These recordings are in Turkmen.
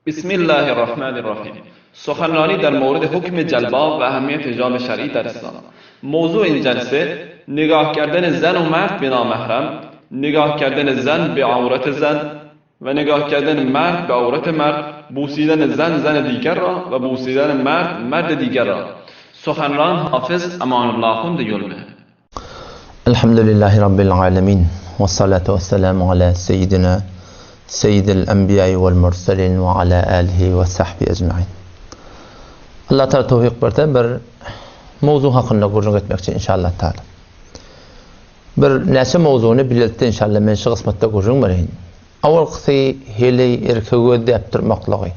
بسم الله الرحمن الرحیم سخنرانی در مورد حکم جلباب و اهمیت حجاب شرعی در اسلام موضوع این جلسه نگاه کردن زن و مرد به نامحرم نگاه کردن زن به عورت زن و نگاه کردن مرد به عورت مرد بوسیدن زن زن دیگر را و بوسیدن مرد مرد دیگر را سخنران حافظ امان الله خوند یلمه Elhamdülillahi Rabbil alemin. Ve salatu ve selamu ala seyyidina seyyidil enbiya'i vel murselin ve ala alihi ve sahbihi ecmain. Allah Teala towfik berse bir mowzu hakynda gürrüň etmekçi inşallah Teala. Bir näçe mowzuny bilelikde inşallah men şu kysmatda gürrüň bereýin. Awalkysy heleý erkegi gözläp durmaklygy.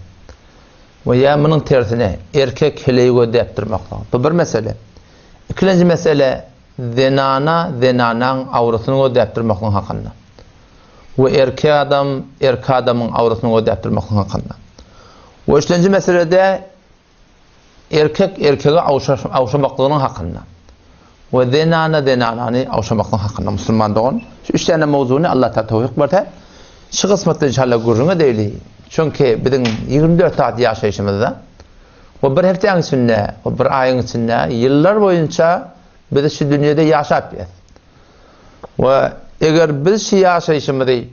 We ýa munuň tersine erkek heleýi gözläp durmaklygy. Bu bir mesele. Ikilenji mesele zenana zenanaň awratyny gözläp durmaklygyň hakynda. We erkek adam erkek adamyň awratyny gözläp durmaklygyň hakynda. We üçlenji meselede erkek erkegi awşamaklygynyň hakynda. We zenana zenanany awşamaklygyň hakynda musulman dogan. Şu üç däne mowzuny Allah Taala towfyk berse şu kysmatda inşallah gürrüň edeli. Çünki biziň 24 saat ýaşaýşymyzda We bir hepdäň içinde, we bir aýyň içinde, ýyllar boýunça biz şu dünýede ýaşap ýas. We eger biz şu ýaşaýşymyzy,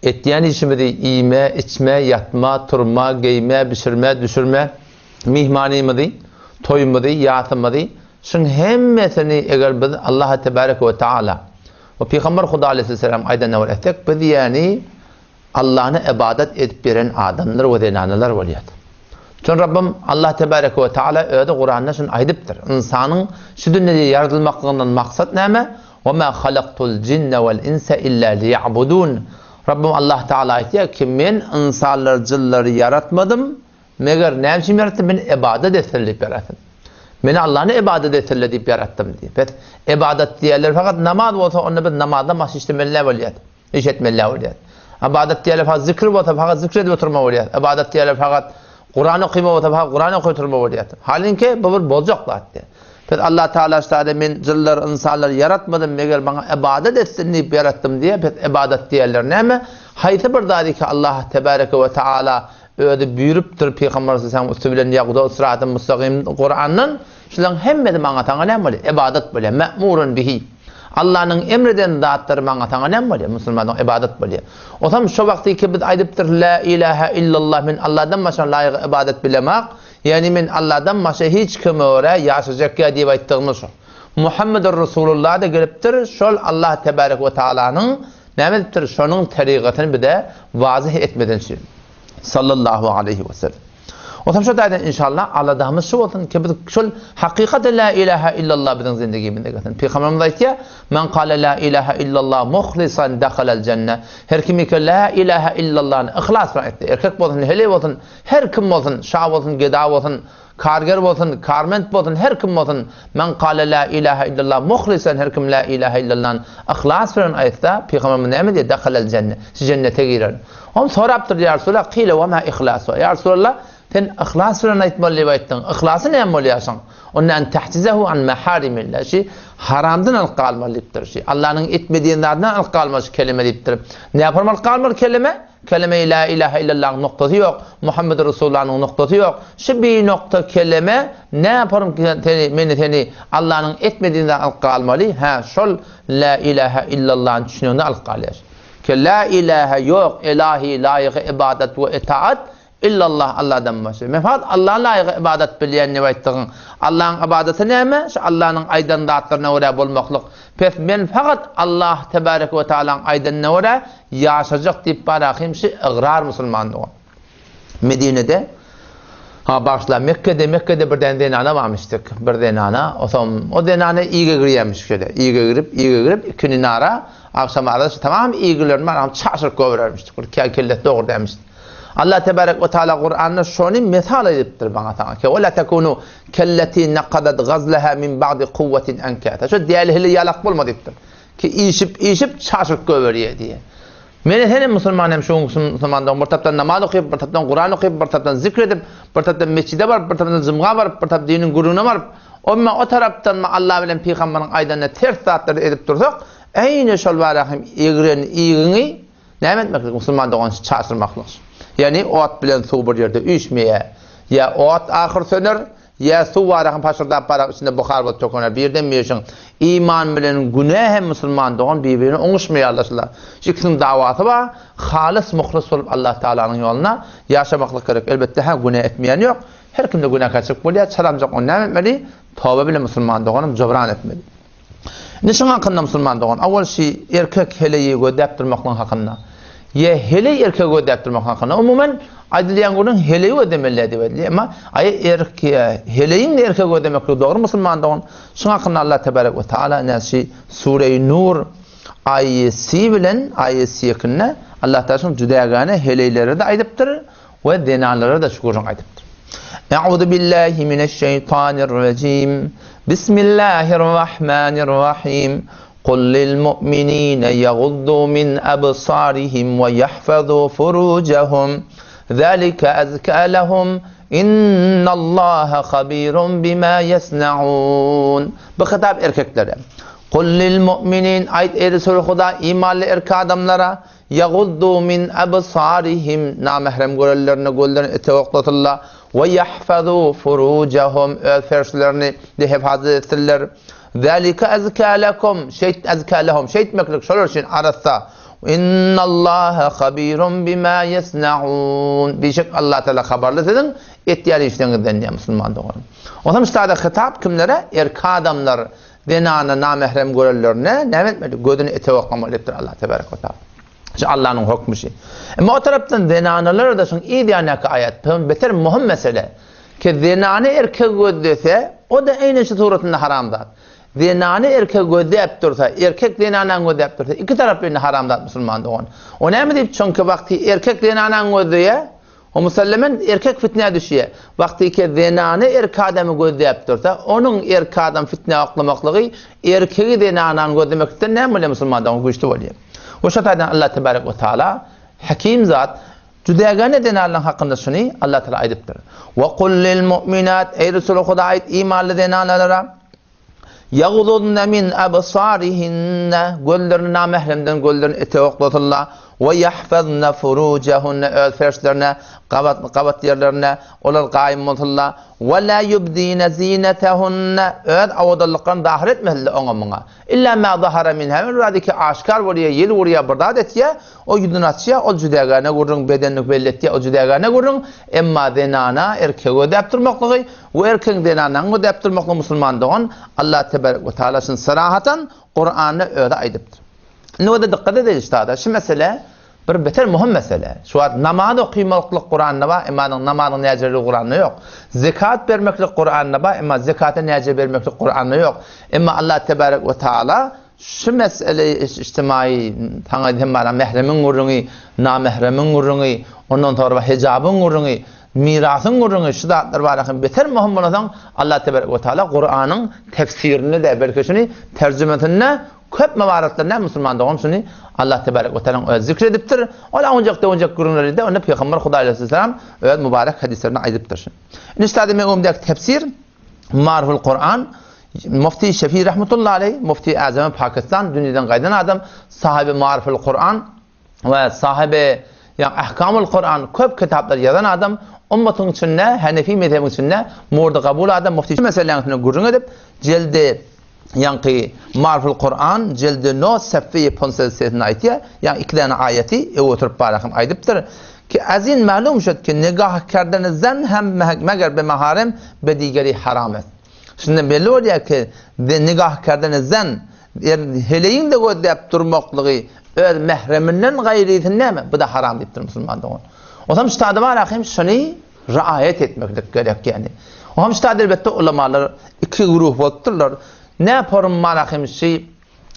etýän işimizi, iýme, içme, ýatma, turma, geýme, bişirme, düşürme, myhmanymyzy, toýumyzy, ýasymyzy, şuň hemmesini eger biz Allaha tebareke we taala we Pygamber Huda aleýhisselam aýdanyna görä etsek, biz ýäni Allany ybadat edip beren adamlar we zenanalar bolýar. Şon Rabbym Allah tebareke we taala özi Kuranda şuny aýdypdyr. Ynsanyň şu dünýede ýaradylmaklygyndan maksat näme? Ve ma halaktul jinne vel insa illa liya'budun. Rabbym Allah taala aýtýar ki, men ynsanlary, jynlary ýaratmadym, meger näme üçin ýaratdym? Meni ybadat etsinler diýip ýaratdym. Meni Allany ybadat etsinler diýip ýaratdym diýip. Pes ybadat diýerler fakat namaz bolsa onda biz namazdan başga işlemeli näme bolýar? Iş etmeli bolýar. Ybadat diýerler fakat zikr bolsa fakat zikr edip oturma bolýar. Ybadat diýerler fakat Kuran okyma bolsa fakat Kuran okyp oturma bolýar. Halinki bu bir boljak zat diýär. Biz Allah Teala ştada men jynlar, ynsanlary ýaratmadym, meger maňa ybadat etsin diýip ýaratdym diýär. Biz ybadat diýerler näme? Haýsy bir zady ki Allah tebareke we taala özi buýrupdyr Pygamber sallallahu üsti bilen ýa Huda syraty mustagim Kurandan şularyň hemmesi maňa saňa näme bolýar? Ybadat bolýar. Ma'murun bihi. Allanyň emreden zatlary maňa saňa näme bolýar? Musulmanyň ybadat bolýar. Osam şo wagty ki biz aýdypdyr la ilaha illallah men Alladan başga laýyk ybadat bilemak, ýagny men Alladan başga hiç kime görä ýaşajak ýa diýip aýtdygymyz şo. Muhammedur Rasulullah da gelipdir, şol Allah tebarek we taalanyň näme edipdir? Şonuň tarykatyny bize wazyh etmeden üçin. Sallallahu aleýhi we sellem. Onsoň şo taýdan inşallah aladamyz şu bolsun ki biz şol hakykat la ilaha illallah biziň zindigimizde gelsin. Pygamberimiz aýtýar, Men kale la ilaha illallah muhlisan dahalal jenne. Her kim ki la ilaha illallahny yhlas bilen aýtsa, erkek bolsun, heleý bolsun, her kim bolsun, şa bolsun, geda bolsun, karger bolsun, karment bolsun, her kim bolsun, Men kale la ilaha illallah muhlisan her kim la ilaha illallahny yhlas bilen aýtsa, Pygamberimiz näme diýýär? Dahalal jenne. Şu jennete girer. Ol sorapdyr, Ýa Resulallah, kile we ma ihlasu? Ýa Resulallah, sen yhlas bilen aýtmaly diýip aýtdyň. Yhlasy näme bolýar şoň? Onda an tahjizehu an maharimillah. Şi haramdan alyp galmaly diýipdir. Şi Allanyň etme diýen zadyndan alyp galmaly şu kelime diýipdir. Näme alyp galmaly kelime? Kelime la ilaha illallahyň noktasy ýok, Muhammedur Resulullahnyň noktasy ýok. Şu bir nokta kelime näme seni, meni seni Allanyň etme diýen zadyndan alyp galmaly? Hä, şol la ilaha illallahny düşünende alyp galýar. Ki la ilahe ýok elahi laýygy ybadat we etaat illallah Allahdan başga. Men fakat Allaha laýygy ybadat bilýän diýip aýtdygyň. Allahyň ybadaty näme? Şu Allahnyň aýdan zatlaryna görä bolmaklyk. Pes men fakat Allah tebareke we taalaň aýdanyna görä ýaşajak diýip barahym şu ygrar musulman dogan. Medinede, ha bagyşla, Mekgede, Mekgede bir däne zenana barmyşdyk, bir zenana, otam o zenana ige girýärmiş şeýle, ige girip, ige girip, ikindi nara, agşam ara şu tamam igilerini baram çaşyryp goýberermişdik, bir kä kellesi dogry dälmiş. Allah tebarek we taala Kuranda şony mesal edipdir maňa saňa ki, "Wala takunu kellati naqadat gazlaha min ba'di kuwwatin ankata." Şu däli hili ýalak bolma diýipdir. Ki işip, işip çaşyryp goýberýär diýe. Meni senem musulman hem şu günki musulmandan bir tarapdan namaz okyp, bir tarapdan Kuran okyp, bir tarapdan zikr edip, bir tarapdan mesjide baryp, bir tarapdan jumga baryp, bir tarap diniň gürrüňine baryp, omma o tarapdan Allah bilen pygamberiň aýdanyna ters zatlary edip dursak, äýne şol bara hem egren igiňi näme etmeklik musulman dogan çaşyrmaklyk. Ýagny ot bilen suw bir ýerde üýşmeýär. Ýa ot ahyr söner, ýa suw barakyn paşyrdap barak içinde buhar bolup tökener. Birden birşiň iman bilen günä hem musulman dogan bir-birine oňuşmaýarlar şular. Şu ikisiniň dawasy bar. Halys muhlys bolup Allah Tagalanyň ýolunda ýaşamaklyk gerek. Elbetde hä günä etmeýän ýok. Her kimde günäkärçilik bolýar. Çalamjak ony näme etmeli? Toba bilen musulman doganym jybran etmeli. Indi şuň hakynda musulman dogan, owal şi erkek heleýi gözläp durmaklygyň hakynda. Ýa heleý erkegi gözläp durmak hakynda. Umuman aýdylýan gürrüň heleýi gözlemeli diýip aýdylýar. Emma aý erk heleýiň erkegi gözlemekligi dogry musulman dogan. Şuň hakynda Allah tebarek we taala ine şi Sure-i Nur aýesi bilen aýesi ýekinde Allah taala şuň jüdägäne heleýlere-de aýdypdyr we zenanlara-da şu gürrüň aýdypdyr. Euzu billahi mineşşeýtanirrejim. Bismillahirrahmanirrahim. Kul lil mu'minine yaguddu min absarihim we yahfazu furujahum. Zalika azka lehum. Innallaha habirun bima yasnaun. Bu hitap erkeklere. Kul lil mu'minin aýt eý Resul Huda imanly erkek adamlara Ýaguddu min absarihim, namährem görenlerinde gözlerini ete oklasynlar, we ýahfazu furujahum, öz ferşlerini de hefazat etsinler. Zalika azka lekum, şeýt azka lehum, şeýtmeklik şolar üçin arassa. Innallaha habirun bima ýesnaun. Bişek Allah Teala habarly siziň etýän işleriňizden diýýär musulman doganym. Onsoň şu hitap kimlere? Erkek adamlar Zenany namährem görenlerinde näme etmeli? Gözüni ete oklamaly diýipdir Allah tebarek we taala. Şu Allanyň hökmi şu. Emma o tarapdan zenanalara-da şuň yz ýanyndaky aýat, beter möhüm mesele. Ki zenany erkek gözlese, o-da eýni şu suratynda haram zat. Zenany erkek gözläp dursa, erkek zenanany gözläp dursa, iki tarap indi haram zat musulman dogan. O näme diýip, çünki wagty erkek zenanany gözleýär, O musallemen erkek fitnä düşýär. Wagtyky zenany erk adamy gözläp dursa, onuň erk adam fitnä oklamaklygy erkegi zenanany gözlemeklikden näme bolýar musulman dogan güýçli bolýar. We şo taýdan Allah tebarek we taala Hakim zat jüdägäne zenanlaryň hakynda şuny Allah taala aýdypdyr. We kul lil mu'minat eý Resul Huda aýt imanly zenanalara Ýagzuzne min absarihinne, gözlerini namähremden gözlerini ete oklasynlar, we ýahfazne furujahunne, öz ferçlerine, gabat, gabat ýerlerine olar gaýym bolsunlar, we la ýubdine zinetehunne, öz owadanlyklaryny zahyr etmesinler oňa muňa. Illa ma zahara minha, bir zady ki aşkar bolýar, ýel urýar, bir zat etýär, o ýüzüni açýar, ol jüdägäne gürrüň, bedenini belli etýär, o jüdägäne gürrüň, emma zenana erkegi ödäp durmaklygy, Bu erkegiň zenanyň ödäp durmaklygy musulman dogan Allah tebarek we taala şuny sarahatan Kuranda özi aýdypdyr. Indi oda dykgat edeli ştada şu mesele bir beter muhim mesele. Şu wagt namaz okymaklyk Kuranda bar, emma namazyň näjerligi Kuranda ýok. Zekat bermeklik Kuranda bar, emma zekaty näje bermeklik Kuranda ýok. Emma Allah tebarek we taala Şu mesele ijtimaýy saňa hem bara mähremiň gürrüňi, namähremiň gürrüňi, ondan soňra hijabyň gürrüňi, mirasyň gürrüňi şu zatlar bara hem beter möhüm bolansoň Allah tebarek we taala Kuranyň tefsirinde-de belki şuny terjimesinde köp mybaratlar näme musulman dogan şuny Allah tebarek we taalaň özi zikr edipdir. Ol awunjak-döwünjek gürrüňleri-de onda Pygamber Hudaý aleyhisselam öz mübarek hadyslarynda aýdypdyr. Indi şu taýda meň öňümdäki tefsir Marhul Kuran Mufti Şefi rahmetullahi aleyh, Mufti Azamy Pakistan, dünýeden gaýdan adam, sahibi Mariful Kuran we sahibi ýa Ahkamul Kuran köp kitaplar ýazan adam, ummatyň içinde, Hanefi mezhebiň içinde murdy kabul adam Mufti şu meseläniň üstünde gürrüň edip, jeldi ýaňky Mariful Kuran jeldi no seffi ponsesesini aýtýar, ýa iki däne aýaty öwürip oturyp barakym aýdypdyr. Ki azin malum şud ki nigah kerden zen hem meger be maharem be digeri haram est. Şundan belli bolýar ki, nigah kerden zen er heleýiň-de gözläp durmaklygy öz mähreminden gaýrysy näme? Bu-da haram diýipdir musulman dogan. Onsoň şu tada bar ahim şuny riaýat etmeklik gerek ýagny. Oňam şu tada elbetde ulamalar iki güruh bolupdyrlar. Nä porum bar ahim şi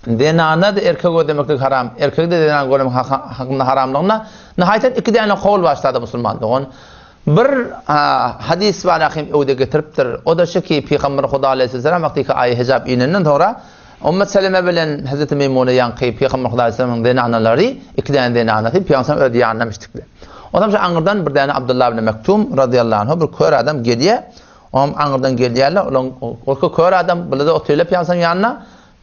Zenana-da erkek gözlemeklik haram, erkege-de zenany görmek hakynda haramlygyna nihaýat iki däne kowul başlady musulman dogan. Bir hadys bar ahim öwde getiripdir. O-da şu ki, Pygamber Huda aleýhisselam wagtyky aýy hijap inenden soňra Ummu Seleme bilen Hezreti Meýmune ýaňky Pygamber Huda aleýhisselamyň zenanalary, iki däne zenanasy Pygamber öz ýanyna mişdikler. Onsoň şu aňyrdan bir däne Abdullah ibn Mektum razyýallahu anhu bir kör adam gelýär. Oňam aňyrdan gelýärler, olaň o kör adam, bular-da otyrlar Pygamber ýanynda.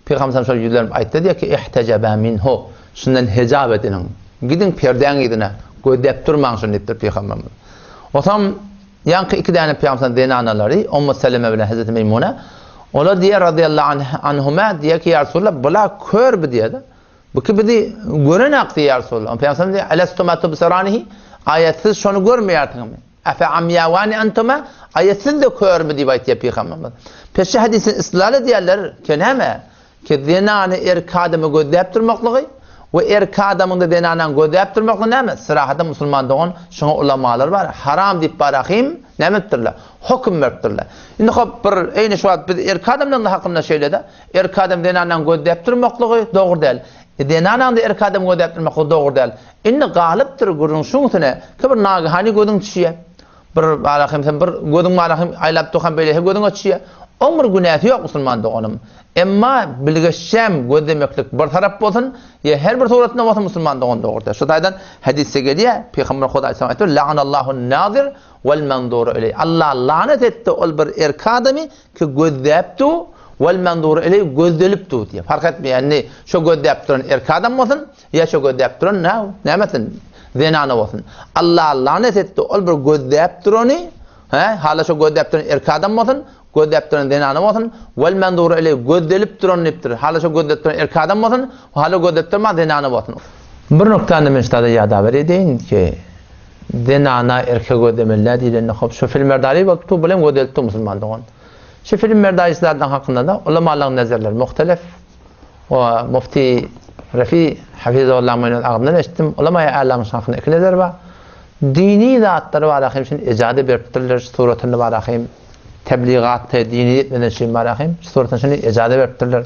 Pygamberimiz şol ýüzlenip aýtdy diýýär ki, Ihtejebe minhu, şundan hijap ediniň. Gidiň perdäň yzyna. Gözläp durmaň şuny diýipdir Pygamberimiz. Osam ýaňky iki däne Pygamberimiziň zenanalary, Ummu Seleme bilen Hezreti Meýmune, olar diýýär razyýallahu anhuma diýýär ki, ýa Resulallah, bula kör bu diýýär-de. Bu ki bizi görenak diýýär ýa Resulallah. Pygamberimiz diýýär, Elestuma tubsiranihi? Aýa siz şony görmeýärsiňizmi? Efe amýawani entuma? Aýa siz-de körmi diýip aýtýar Pygamberimiz. Peşi hadysyn istidlal edýärler ki näme? Ki zenany erkek adamy gözläp durmaklygy we erkek adamyň-da zenanany gözläp durmaklygy näme? Syrahatda musulman dogan şuňa ulamalar bar, haram diýip barahym näme edipdirler? Höküm beripdirler. Indi hop bir eýni şu wagt biz erkek adamlaryň hakynda şeýle-de, erkek adam zenanany gözläp durmaklygy dogry däl. Zenanaň-da erkek adamy gözläp durmaklygy dogry däl. Indi galypdyr gürrüň şuň üstüne ki bir nagahany gözüň düşýär. Bir barahym sen bir gözüň barahym aýlap durkan beýleki gözüňe düşýär. Oň bir günäsi ýok musulman doganym. Emma bilgeşjem gözlemeklik bir tarap bolsun, ýa her bir suratynda bolsun musulman dogan dogry. Şu taýdan hadysda gelýär, Pygamber Hudaý aleyhissalam aýtdy, La'anallahu nazir wal manzur ileý. Allah lanet etdi ol bir erkek adamy ki gözläp du, wal manzur ileý gözlenip du diýýär. Fark etmeýär. Indi şo gözläp duran erkek adam bolsun, Ýa şo gözläp duran nämesin, zenana bolsun. Allah lanet etdi, ol bir gözläp durany, hä, hala şo gözläp duran erkek adam bolsun, gözläp duran zenana bolsun, wal menzuru ileý, gözlenip duran diýipdir, hala şo gözläp duran erkek adam bolsun, hala gözläp durman zenana bolsun. Bir nuktany men ştada ýadawer edeýin ki, zenana erkek gözlemeli diýlende hop şo filmerdari bolup dur, bulam gözelip dur musulman dogan. Şu filmerdari zatlaryň hakynda-da ulamalaryň nezerleri muhtelef. O Mufti Refi Hafizullah men öz agzyndan eşitdim. Ulama älamyň şahsyna iki nezer bar. Dini zatlary bar hem şun ejade beripdirler, suratyny bar hem tebligat dini etmeden şun bar hem suratyny şunu ejade beripdirler.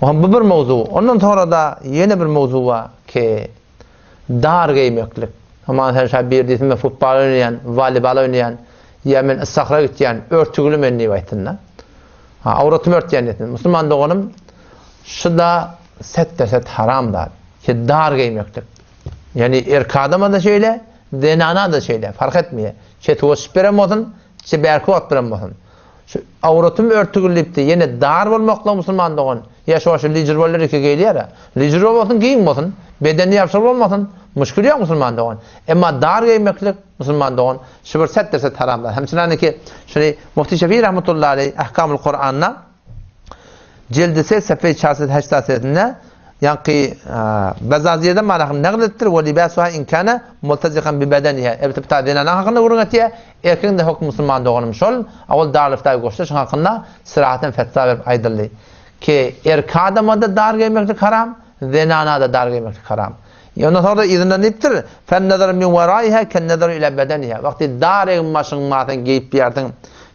O hem bu bir mowzu. Ondan sonra da ýene bir mowzu bar ki dar geýmeklik. Aman sen şa bir diýsin men futbol oýnaýan, woleýbol oýnaýan, ýa men issahra gitýän, örtügli men diýip aýtsyn-da. Ha, awratymy örtýän diýsin. Musulman doganym, şu-da set-de-set haram zat. Ki dar geýmeklik. Ýagny erkek adama-da şeýle, zenana-da şeýle, fark etmeýär. Çeti goşup beren bolsun, çe bärki wagt beren bolsun. Şu awratym örtügli diýipdi, ýene dar bolmaklyk musulman dogan. Ýa şu şu lijirboller iki geýilýär-ä. Lijirbo bolsun, giň bolsun, bedeni ýabşyr bolmasyn, muşkil ýok musulman dogan. Emma dar geýmeklik musulman dogan şu bir set-de-set haram zat. Hemçinaniki şuny Mufti Şefi rahmetullahi aleý Ahkamul Kuranda jildi se sefeý çarset heştat sesinde ýaňky Bezaziýeden manahym nagl edipdir we libasuha in kana multazikan bi bedeniha. Elbetde bu ta zenana hakynda gürrüň etýär. Erkegiň de hökmi musulman doganym şol. A ol Darül-Iftaýy goşdy şuň hakynda syrahaten fetwa berip aýdyldy. Ki erkek adama-da dar geýmeklik haram, zenana-da dar geýmeklik haram. Ondan soňra yzyndan diýipdir, Fennezar min waraiha kennezar ila bedeniha. Wagty dar egin-başyň bar sen geýip ýärsiň.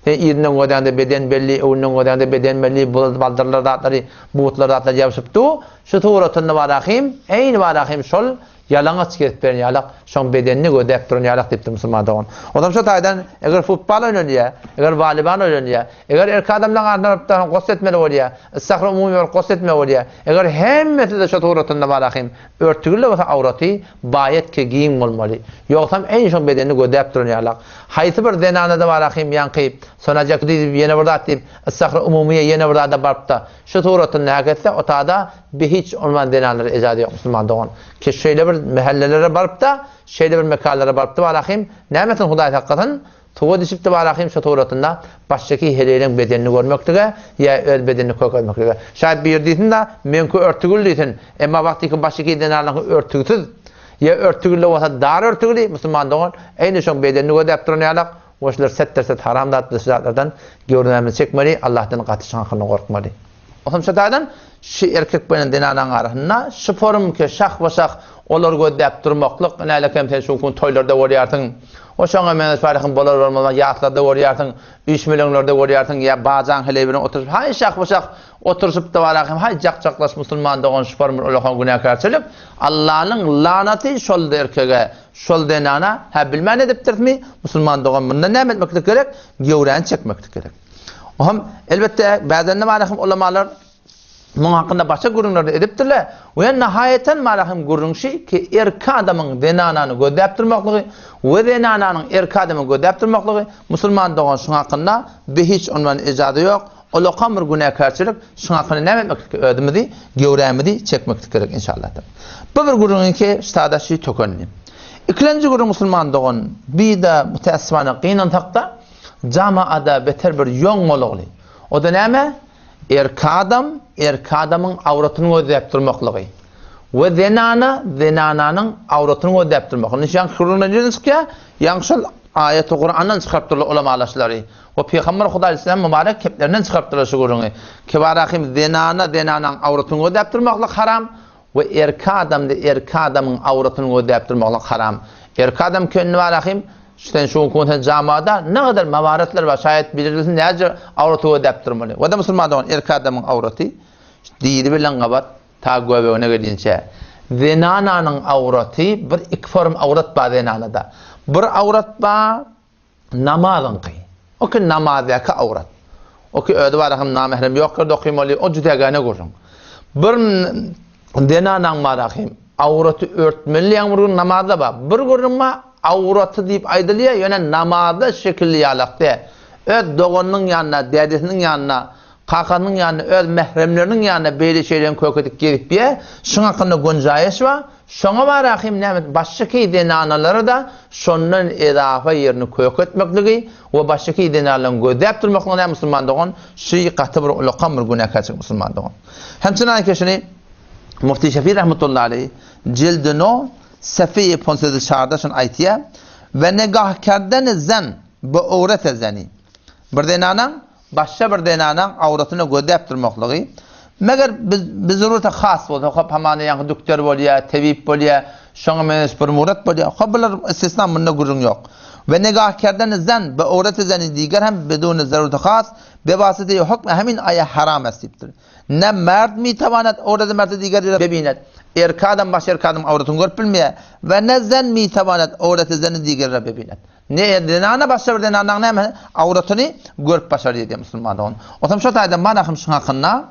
Sen yzyndan gözäňde beden belli, öňünden gözäňde beden belli, baldyrlar zatlary, butlar zatlary ýabşyp dur. Şu suratynda barahym, eýni barahym şol ýalaňaç gezip beren ýalak, şoň bedenini gözläp duran ýalak diýipdir musulman dogan. Onsoň şu taýdan eger futbal oýnalýar, eger woleýbol oýnalýar, eger erkek adamlaryň arasyna baryp da gosl etmeli bolýar, issahra umumy baryp gosl etmeli bolýar. Eger hemmesi-de şo suratynda barahym örtügli bolsa awraty baýat ki giň bolmaly. Ýogsam eýni şoň bedenini gözläp duran ýalak. Haýsy bir zenana-da barahym ýaňky sonajak diýip ýene bir zat diýip issahra umumyýa ýene bir zada baryp-da şu suratynda häketse otada Bi hiç onman zenanlara ejaza ýok musulman dogan. Ki şeýle bir mähellelere barypda, şeýle bir mekanlara barypdy barahym, nämesin Hudaý saklasyn, suwa düşüpdi barahym şo suratynda başdaki heleýleň bedenini görmeklige ýa öz bedenini kökelmeklige. Şaýat biri diýsin-da, meňki örtügül diýsin, emma wagtyky başdaki zenanlaryňky örtügsiz, ýa örtügül-de bolsa dar örtügli, musulman dogan, eýni şoň bedenini gözläp duran ýalak, we şular setdir-set haram zat, biz şu zatlardan göwnümizi çekmeli, Allahdan gaty şoň hakynda gorkmaly. Goşmaça taýdan şu erkek bilen zenanaň arasynda şu forumky şahba-şah olary gözläp durmaklyk, nälekem sen şu gün toýlarda görýärsiň, o şoňa meňzeş barahym bolar-bolmaz ýaslarda görýärsiň, üýşmeleňlerde görýärsiň ýa bajaň heleý bilen oturyşyp haý şahba-şah oturyşypda barahym haý jak-jaklaş musulman dogan şu forum bir ulakan günäkärçilik. Allanyň lanaty şol erkege, şol zenana, hä bilmän edipdirismi, musulman dogan mundan näme etmeklik gerek, göwräni çekmeklik gerek. Ohm, elbetde, bäzende marahym ulamalar muň hakynda başga gürrüňleri edipdirler. We nahaýatan marahym gürrüň şi ki, erkek adamyň zenanany gözläp durmaklygy we zenananyň erkek adamy gözläp durmaklygy, musulman dogan şuň hakynda bi hiç ondan ejaza ýok, ulakam bir günäkärçilik, şuň hakynda näme etmeklik özümizi, göwrämizi çekmeklik gerek inşallah. Bu bir gürrüňiňki ştada şi tökendi. Ikilenji gürrüň musulman dogan, bi-de mütäessifana gynansakda jamaada beter bir ýoň bolugly. O-da näme? Erki adam, erki adamyň awratyny gözläp durmaklygy we zenana, zenananyň awratyny gözläp durmaklygy. Indi şu ýaňky gürrüňler nireden çykýar? Ýaňky şol aýaty Kurandan çykaryp durlar ulamalaşlary we Pygamber Hudaý aleyhisselam mübarek keplerinden çykaryp durlar şu gürrüňi. Kibarahym zenana, zenanaň awratyny gözläp durmaklyk haram We erki adamda erki adamyň awratyny gözläp durmaklyk haram. Erki adam kendi bar ahim, sen şu gün sen jamada ne kadar mawaratlar bar, şaýat bilirsin näce awraty gözläp durmaly. We-de musulman dogan erki adamyň awraty dili bilen gabat ta göbegine gelinçä. Zenananyň awraty bir iki form awrat bar zenanada. Bir awrat bar Namazyňky. O ki namazdaky awrat. O ki özi bar hem namährem ýok ýerde okymaly, o jüdägäne gürrüň. Bir zenanaň bar ahim, awraty örtmeli diýen bir gün namazda bar. Bir gürrüň bar, awraty diýip aýdylýar, ýöne namazda şekilli ýalak däl. Öz doganynyň ýanyna, dädesiniň ýanyna, kakasynyň ýanyna, öz mähremleriniň ýanyna beýle şeýle kök edip gezip ýer, şuň hakynda günjaýyş bar. Şoňa bara hem näme başyky zenanalara-da şondan ezafa ýerini kök etmekligi we başyky zenanlaryň gözläp durmaklygy näme musulman dogan şy gaty bir ulakan bir günäkärçilik musulman dogan. Hemçe näke şuny Mufti Şefi rahmetullahi aleyh jildi no sefeyi ponsedi çarda şuny aýtýar we negah kerden zen be owrete zeni bir zenanaň Başga bir zenanaň awratyna gözläp durmaklygy, meger bi zururete has bolsa, hop hamana ýaňky dükder bolýa, tebip bolýa, şoňa meňzeş bir murat bolýa, hop bular istisna munda gürrüň ýok. We negah kerdeni zen be awreti zeni diger hem biduni zururete has bewasiteyi hukme hemin aýa haram est diýipdir. Ne merd mitawanet awreti merdi diger bebinet. Erki adam başga erki adamyň awratyny görüp bilmeýär. We ne zen mitawanet awreti zeni diger bebinet. Ne zenana başga bir zenanaň näme awratyny görüp başarýar diýýär musulman dogan. Otam şo taýdan bar ahym şuň hakynda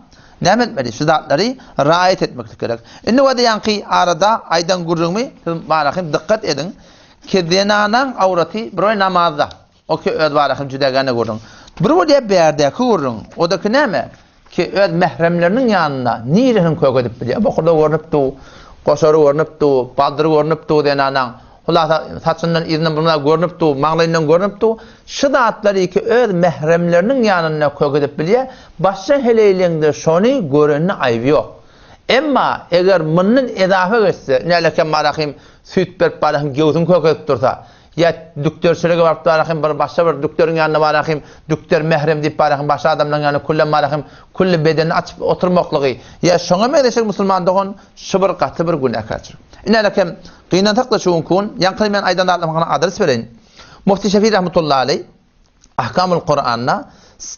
näme etmeli? Şu zatlary raýat etmeklik gerek. Indi wada ýaňky arada aýdan gürrüňimi siz bar ahym dykgat ediň. Ki zenanaň awraty bir oý namazda. O ki öz bar ahym jüdägäne gürrüň. Bir bolýar bärdäki gürrüň. Odaki näme? Ki öz mähremleriniň ýanynda niresini kök edip bilýär? Bokurdagy görnüp dur, goşary görnüp dur, baldyry görnüp dur zenanaň. Hulasa, saçyndan, yzyndan bir zat görnüp dur, maňlaýyndan görnüp dur. Şu zatlary ki öz mähremleriniň ýanynda kök edip bilýär, başga heleýleňde şony görenine aýby ýok. Emma eger mundan ezafa geçse, nälekem barahym süýt berip barahym gewsiňi kök edip dursa, Ýa dükderçilige baryp barahym bir başga bir dükderiň ýanyna barahym, dükder mährem diýip barahym başga adamlaryň ýanyna küllem barahym, külli bedenini açyp oturmaklygy, ýa şoňa meňzeşek musulman dogan şu bir gaty bir günäkärçilik. Inälekem gynansakda şu günki gün, ýaňky men aýdan zatlarym hakynda adres bereýin. Mufti Şefi rahmetullahi aleý Ahkamul Kuranda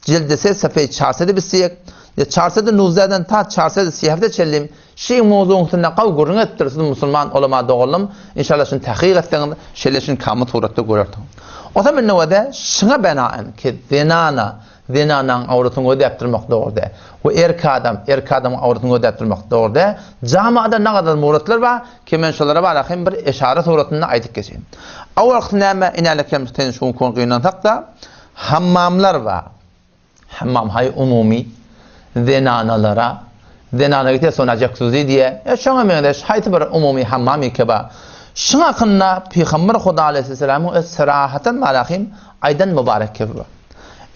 jildi se sefeý çarsedi bisýek, ýa çarsedi nuzäden ta çarsedi sihefde çenli şy mowzugyň üstünde gawy gürrüň edipdir siz musulman ulama doganlym inşallah şuny tahkyk etseňiz şeýle şuny kamyl suratda görersiňiz. Osam indi wede şyňa benaen ki zenana zenanaň awratyny gözläp durmak dogry däl we erki adam erki adamyň awratyny gözläp durmak dogry däl. Jamada nagadar muratlar bar ki men şolara bara hem bir eşara suratynda aýdyp geçeýin. Awalkysy näme inälekem sen şu gün gynansak-da hammamlar bar. Hammam haý umumy zenanalara zenana gitse sona jaksuzi diýe. E şoňa meňzeş haýsy bir umumy hammam eke bar. Şuň hakynda Pygamber Huda aleýhissalamyň öz serahatan malahym aýdan mübarek kebi bar.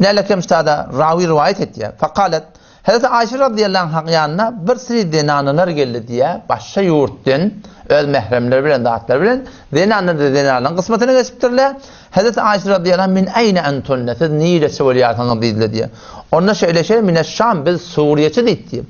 Inälekem ştada rawi riwaýat etýär. Fakalet Hezreti Aýşe razyýallahu anhaň ýanyna bir sri zenanalar geldi diýýär, başga ýurtdan öz mähremleri bilen zatlar bilen zenanlar-da zenanlaryň kysmatyna geçipdirler. Hezreti Aýşe razyýallahu anh min eýne entunne siz nireçi bolýarsyňyz diýdiler diýýär. Onda şeýle şeýle mine Şam biz Suriýeçi diýdi diýýär.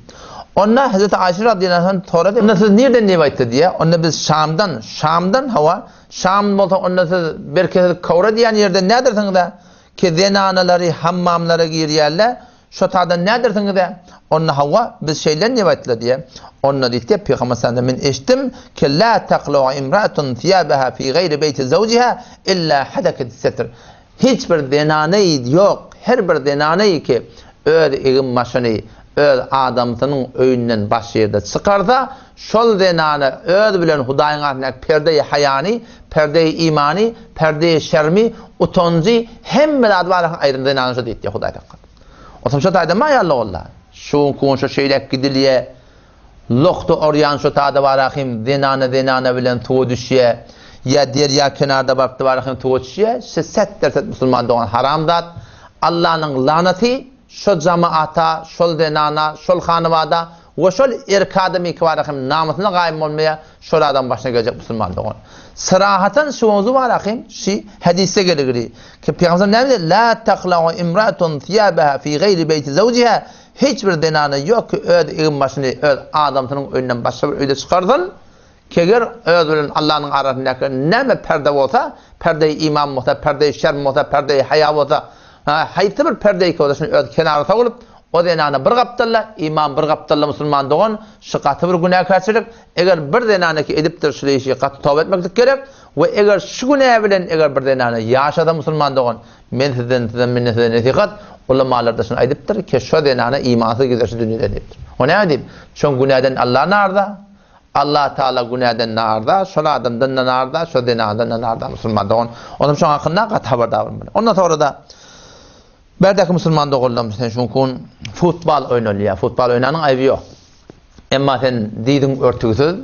Onda Hezreti Aýşe razyýallahu anh sorady, onda siz nirden diýip aýtdy diýýär. Onda biz Şamdan, Şamdan hawa, Şam bolsa onda siz belki siz Kawra diýen ýerden nädirsiňiz-ä? Ki zenanalary hammamlara girýärler, Şo taýdan nädersiňiz-ä? Onda hawa, biz şeýle diýip aýtdylar diýýär. Onda diýdi, Pygamber sallam men eşitdim, ki la taqla'u imra'atun thiyabaha fi gaýri beýti zawjiha illa hadakat setr. Hiç bir zenany ýok, her bir zenany ki öz egin-başyny öz adamsynyň öýünden başga ýerde çykarsa, şol zenana öz bilen Hudaýyň arasyndaky perde-i haýany, perde-i imany, perde-i şermi, utanjy, hemme zady bar aýryn zenana şo diýdi, Hudaý saklasyn. Otam şo taýda maýallyk olla. Şu günki gün şo şeýläk gidilýä. Lokda orýan şo tada bar ahim zenana zenana bilen suwa düşýä. Ýa derýa kenarda barypdy bar hem suwa düşýär. Şu set-derset musulman dogan haram zat. Allanyň lanaty şo jamaata, şol zenana, şol hanybada we şol erki adamyňky bar hem namysyna gaýym bolmaýar, şol adamyň başyna geljek musulman dogan. Syrahatan şu mowzu bar hem şu hadysda geligili. Ki Pygamberimiz näme diýýär? La tahla'u imra'atun thiyabaha fi gayri beyti zawjiha. Hiç bir zenana ýok ki öz egin-başyny öz adamsynyň öýünden başga bir öýde çykarsyn. Keger öz bilen Allanyň arasyndaky näme perde bolsa, perdeýi iman bolsa, perdeýi şerm bolsa, perdeýi haýa bolsa, haýsy bir perdeýki bolsa şuny öz kenara sowulyp, o zenana bir gapdalda, iman bir gapdalda musulman dogan, şu gaty bir günäkärçilik, eger bir zenanaki edipdir şul işi gaty toba etmeklik gerek we eger şu günä bilen eger bir zenana ýaşasa musulman dogan, men sizden sizden menden size nesihat, ulamalarda şuny aýdypdyr ke şo zenana imansyz gider şu dünýeden diýipdir. O näme diýip? Şoň günäden Allah narda, Allah Taala günäden narda, şol adamdan-da narda, şo zenandan-da narda musulman dogan. Onam şoň hakynda gaty habardar bolmaly. Ondan sonra-da bärdäki musulman doganlarym sen şu gün futbol oýnalýar. Futbol oýnanyň aýby ýok. Emma sen diziň örtügsiz,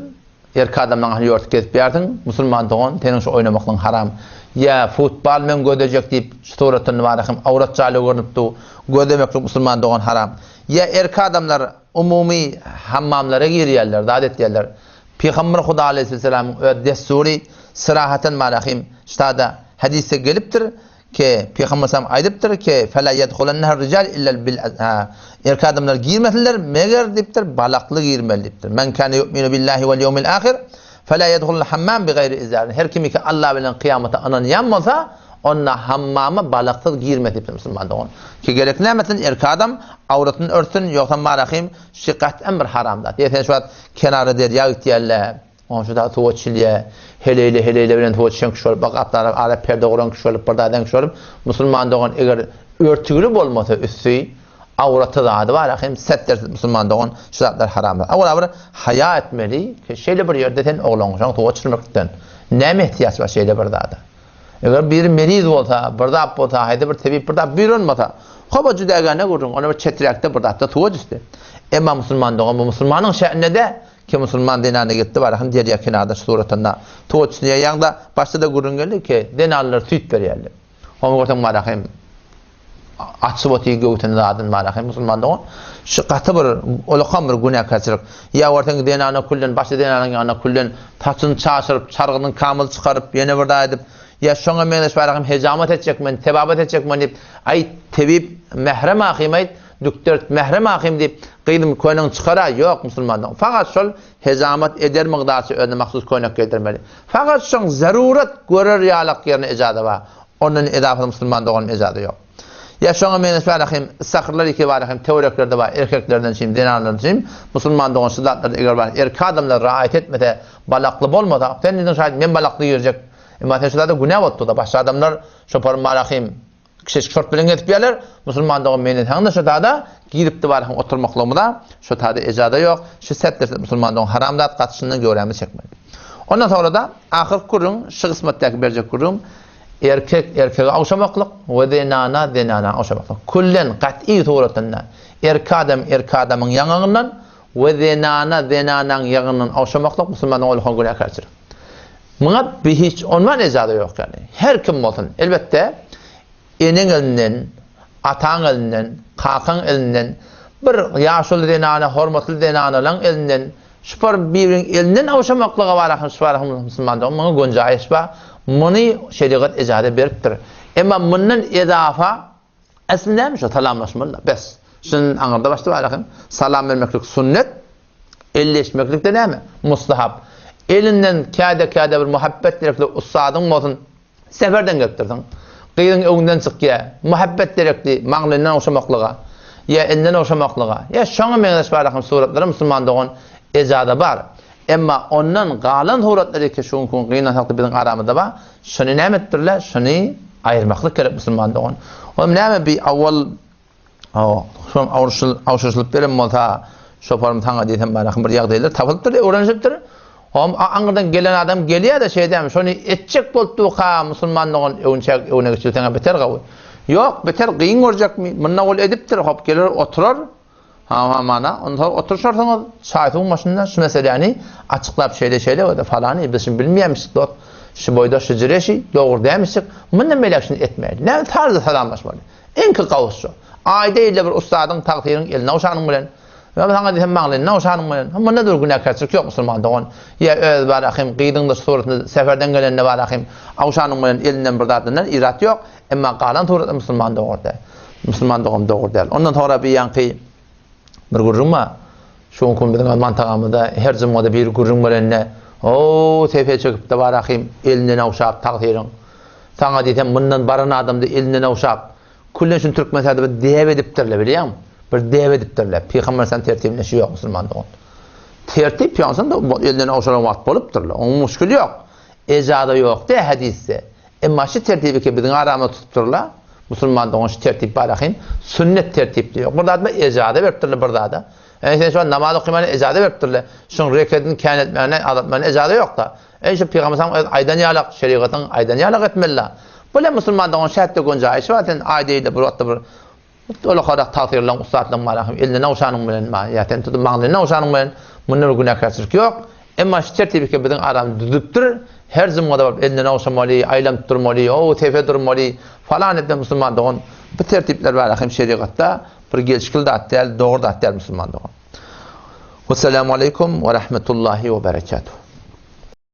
erkek adamlaryň ahli ýörtük gezip ýärsiň, musulman dogan, seniň şu oýnamaklygyň haram. Ýa futbol men gözlejek diýip, şu suratdan ybarat hem awrat jaýly görnüp dur. Gözlemeklik musulman dogan haram. Ýa erkek adamlar Umumy hammamlara girýärler, zat etýärler. Pygamber Huda aleýhisselamyň öz dessury syrahaten marahim ştada hadysda gelipdir ke, Pygamber salam aýdypdyr ke, Fela ýedhulenneha rijal illel bil erkek adamlar girmesinler, meger diýipdir, balakly girmeli diýipdir. Men kâne yu'minu billahi wal ýewmil ahir fela ýedhulul hammam bi gaýri izarin. Her kim ki Allah bilen kyýamata ynanýan bolsa, Onda hammama balaksyz girme diýipdir musulman dogan. Ki gerek nämesin erkek adam awratyny örtsün ýogsam marahym şi gat'an bir haram zat. Ýa sen şu wagt kenara derýa gitýärle, onşa da suwa çilýä, heleýle heleýle bilen suwa çişen kişi bolup bak atlara ara perde guran kişi bolup bir zadan kişi bolup musulman dogan eger örtügli bolmasa üsti awraty zady bar hem set dersiz musulman dogan şu zatlar haram zat. Awala bir haýa etmeli ki şeýle bir ýerde sen oglanşaň suwa çilmekden näme ihtiýaç bar şeýle bir zada. Eger biri meriz bolsa, bir zat bolsa, haýsy bir tebip bir zat buýran bolsa, howa jüdägäne gürrüň, ony bir çeträkde bir zatda suwa düşdi. Emma musulman dogan bu musulmanyň şä'nine-de ki musulman zenana gitdi bar, hany derýa kenarda şu suratynda suwa düşdi diýýär, ýaňda başda-da gürrüň geldi ki, zenanlar süýt berýärler. Ony görseň bar, hem Açyp otyr göwsüni zadyn bar ahy musulman dogan. Şu gaty bir ulakam bir günäkärçilik. Ýa görseň zenana küllen başy zenanyň ýanyna küllen saçyny çaşyryp çargynyň kamyl çykaryp ýene bir zat edip ýa şoňa meňzeş bar ahym hejamat etjek men tebabat etjek men diýip aý tebip mährem ahym aýt dükdert mährem ahym diýip gyzym köneň çykara ýok musulman dogan. Fakat şol hejamat eder mygdarça özüne mahsus könek geýdirmeli. Fakat şoň zarurat görer ýalak ýerine ejaza bar. Ondan edasyz musulman doganym ejazy ýok. Ýa şoňa meňzeş bar ahim, sahrlar iki bar ahim, töwereklerde bar, erkeklerden çyn, zenanlardan çyn, musulman dogan şu zatlarda eger bar, erkek adamlar raýat etmese, balakly bolmasa, sen diýdiň şaýat men balakly girjek, emma sen şu zada günä bolupdyr-da, başga adamlar şoparym bar ahim, kişeşik şort bilen gezip ýörler, musulman dogan menden saňda şu zada giripdi bar ahim oturmaklygymyza, şu zada ejaza ýok, şu set derset musulman dogan haram zat gatyşyndan göwrämizi çekmeli. Ondan sonra-da ahyrky gürrüň, şu gysmatdaky berjek gürrüňim, Erkek erkege ogşamaklyk we zenana zenana ogşamaklyk. Küllen, gat'y suratynda, erkek adam erkek adamyň ýaňagyndan we zenana zenanaň ýaňagyndan ogşamaklyk musulmanyň ullakan günäkärçilik. Muňa bir hiç ondan ejaza ýok ýaly. Her kim bolsun, elbetde, eneň elinden, ataň elinden, kakaň elinden, bir ýaşuly zenana, hormatly zenanalaň elinden Şu bir biriniň elinden awşamaklyga bar ahym şu bar ahym musulman dogan muňa gonjaýyş bar. Muny şerigat ejaza beripdir. Emma mundan ezafa asly näme şu salamlaşmaly bes. Şunun aňyrda başda bar ahym salam bermeklik sünnet, elleşmeklik de näme? Mustahap. Elinden käde-käde bir muhabbet gerekli ussadyň bolsun. Seferden gelipdirsiň. Gyzyň öňünden çykýa. Muhabbet gerekdi, maňlaýyndan ogşamaklyga, ýa elinden ogşamaklyga, ýa şoňa meňzeş barahym suratlara musulman dogan ejaza bar. Emma ondan galan suratlar eke şu günki gün gynansakda biziň aramyzda bar. Şony näme etdirler? Şony aýyrmaklyk gerek musulman dogan. Olam näme bi awwal Hawa, şoň awşyşylyp beren bolsa, şoparym saňa diýsem barahym bir ýagdaýlar tapylypdyr, öwrenişipdir. Hom aňyrdan gelen adam gelýär-de şeýdämi, şony etjek bolup durka musulman dogan öwünçäk öwüne geçirseň-ä beter gowy. Ýok, beter gyn görjekmi? Munda ol edipdir, hop geler oturar. Ha, mana, ondan soň oturyşarsyňyz, çaý-suwuň başynda şu meseläni açyklap şeýle-şeýle we-de falany biz şuny bilmeýärmişik dost. Şu boýda şu jüre şi, dogry dälmişjik, mundan beýläk şuny etmäýli. Näme tarzda salamlaşmaly? Iňki gowusy şu. Aýda ýylda bir ussadyň, tagsyryň eline ogşanyň bilen, Ýa saňa diýsem maňlaýyndan ogşanyň bilen, munda dur günäkärçilik ýok musulman dogan. Ýa öz bar ahym, gyzyňdyr suratynda seferden gelende bar ahym, ogşanyň bilen elinden bir zadyndan irat ýok. Emma galan suratda musulman dogry däl. Musulman dogan dogry däl. Ondan soňra bir ýaňky bir gürrüň bar. Şu günki gün biziň mantagamyzda her jumgada biri gürrüň berende, O, sefe çekipdi bar ahym, elinden ogşap tagsyryň. Saňa diýsem mundan baran adamda elinden ogşap, Küllen şuny türkmen säde bir däp edipdirler bilýäňmi? Bir däp edipdirler. Pygamber sen tertibinde şu ýok musulman dogan. Tertip ýonsun da elinden ogşalan wagt bolupdyrlar. Oň muşkili ýok. Ejada ýok de hadisde. Emma şu tertibi ki biziň aramyzda tutupdyrlar. Musulman dogan şu tertip bar ahim. Sünnet tertipde ýok. Bir zat bar ejada beripdirler bir zada. Eý sen şu an namaz okymana ejaza beripdirler. Şuň rekedini kän etmegine, azaltmagyna ejaza ýok-da. Eý şu pygamber saňa öz aýdan ýalak, şerigatyň aýdan ýalak etmeli-la. Bile musulman dogan şähde gonjaýşy bar sen aýda ýylda bir wagtda bir ulakarak tagsyrlaň ussatlaň bar ahym elinden ogşanyň bilen bar ýa sen tutup maňlaýyndan ogşanyň bilen munda bir günäkärçilik ýok. Emma şu tertibi ki biziň aramyzda düzüpdir her jumgada baryp elinden ogşamaly, aýlanyp durmaly, o sefe durmaly falan etme musulman dogan bu tertipler bar ahym şerigatda bir gelşikli zat däl, dogry zat däl musulman dogan. Wessalamu aleýkum we rahmetullahi we berekatuh.